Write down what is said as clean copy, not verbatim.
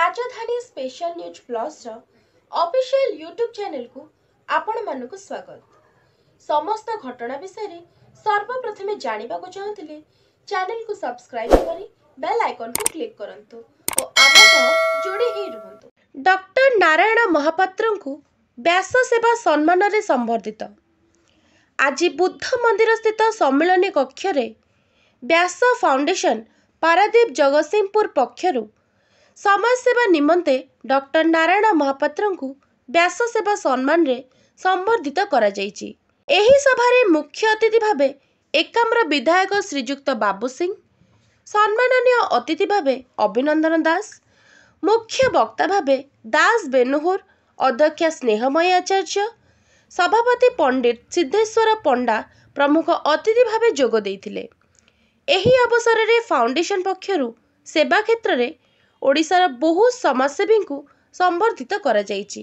ରାଜଧାନୀ special news ପ୍ଲସ୍ର official YouTube ଚ୍ୟାନେଲକୁ ଆପଣମାନଙ୍କୁ ସ୍ୱାଗତ। ସମସ୍ତ ଘଟଣା ବିଷୟରେ ସର୍ବପ୍ରଥମେ ଜାଣିବାକୁ ଚାହୁଁଥିଲେ ଚ୍ୟାନେଲକୁ ସବସ୍କ୍ରାଇବ୍ କରି ବେଲ୍ ଆଇକନ୍କୁ କ୍ଲିକ୍ କରନ୍ତୁ ଓ ଆମ ସହ ଯୋଡ଼ି ହେଇ ରୁହନ୍ତୁ। ଡକ୍ଟର ନାରାୟଣ ମହାପାତ୍ରଙ୍କୁ ବ୍ୟାସ ସେବା ସମ୍ମାନରେ ସମ୍ବର୍ଦ୍ଧିତ। ଆଜି ବୁଦ୍ଧ ମନ୍ଦିର ସ୍ଥିତ ସମ୍ମିଳନୀ କକ୍ଷରେ ବ୍ୟାସ ଫାଉଣ୍ଡେସନ ପାରାଦୀପ ଜଗତସିଂହପୁର ପକ୍ଷରୁ ସମାଜସେବା ନିମନ୍ତେ ଡକ୍ଟର ନାରାୟଣ ମହାପାତ୍ରଙ୍କୁ ବ୍ୟାସ ସେବା ସମ୍ମାନରେ ସମ୍ବର୍ଦ୍ଧିତ କରାଯାଇଛି। ଏହି ସଭାରେ ମୁଖ୍ୟ ଅତିଥି ଭାବେ ଏକାମ୍ର ବିଧାୟକ ଶ୍ରୀଯୁକ୍ତ ବାବୁ ସିଂ, ସମ୍ମାନନୀୟ ଅତିଥି ଭାବେ ଅଭିନନ୍ଦନ ଦାସ, ମୁଖ୍ୟ ବକ୍ତା ଭାବେ ଦାସ ବେନୁହୁର, ଅଧ୍ୟକ୍ଷା ସ୍ନେହମୟୀ ଆଚାର୍ଯ୍ୟ, ସଭାପତି ପଣ୍ଡିତ ସିଦ୍ଧେଶ୍ୱର ପଣ୍ଡା ପ୍ରମୁଖ ଅତିଥି ଭାବେ ଯୋଗ ଦେଇଥିଲେ। ଏହି ଅବସରରେ ଫାଉଣ୍ଡେସନ ପକ୍ଷରୁ ସେବା କ୍ଷେତ୍ରରେ ଓଡ଼ିଶାର ବହୁ ସମାଜସେବୀଙ୍କୁ ସମ୍ବର୍ଦ୍ଧିତ କରାଯାଇଛି।